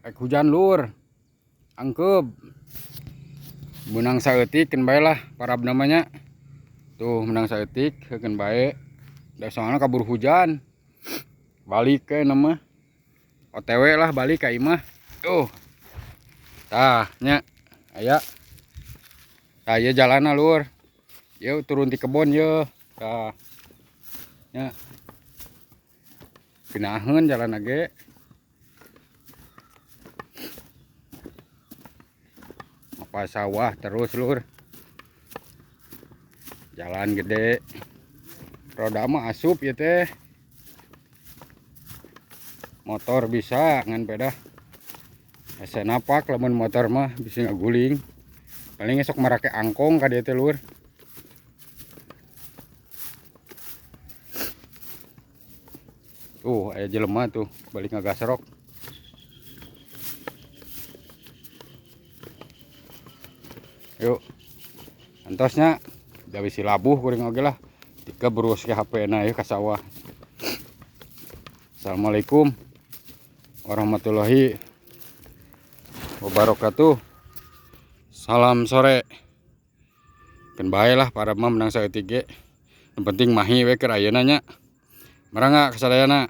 Rek hujan lur. Angkeub. Menang saeutik keun bae lah parab namanya. Tuh menang saeutik keun bae. Da soalna kabur hujan. Balik ke nama. OTW lah balik ka imah. Tuh. Tah nya aya. Tah ieu jalanna lur. Ieu turun ti kebon ye. Tah. Nya. Geunaheun jalanna ge. Apa sawah terus lur. Jalan gede. Roda mah asup ieu teh. Motor bisa ngan pedah. Hese napak lamun motor mah bisa ngaguling. Paling esok marake angkong ka dieu teh lur. Tuh aya jelema tuh balik ngagasrok. Yuk. Antosnya da bisi labuh kuring oge lah. Tika berus ke HP na ieu ka sawah. Assalamualaikum warahmatullahi wabarakatuh. Salam sore. Keun bae lah para mah menang saeutik ge. Yang penting mahi we keur ayeuna nya. Marangga kasadayana.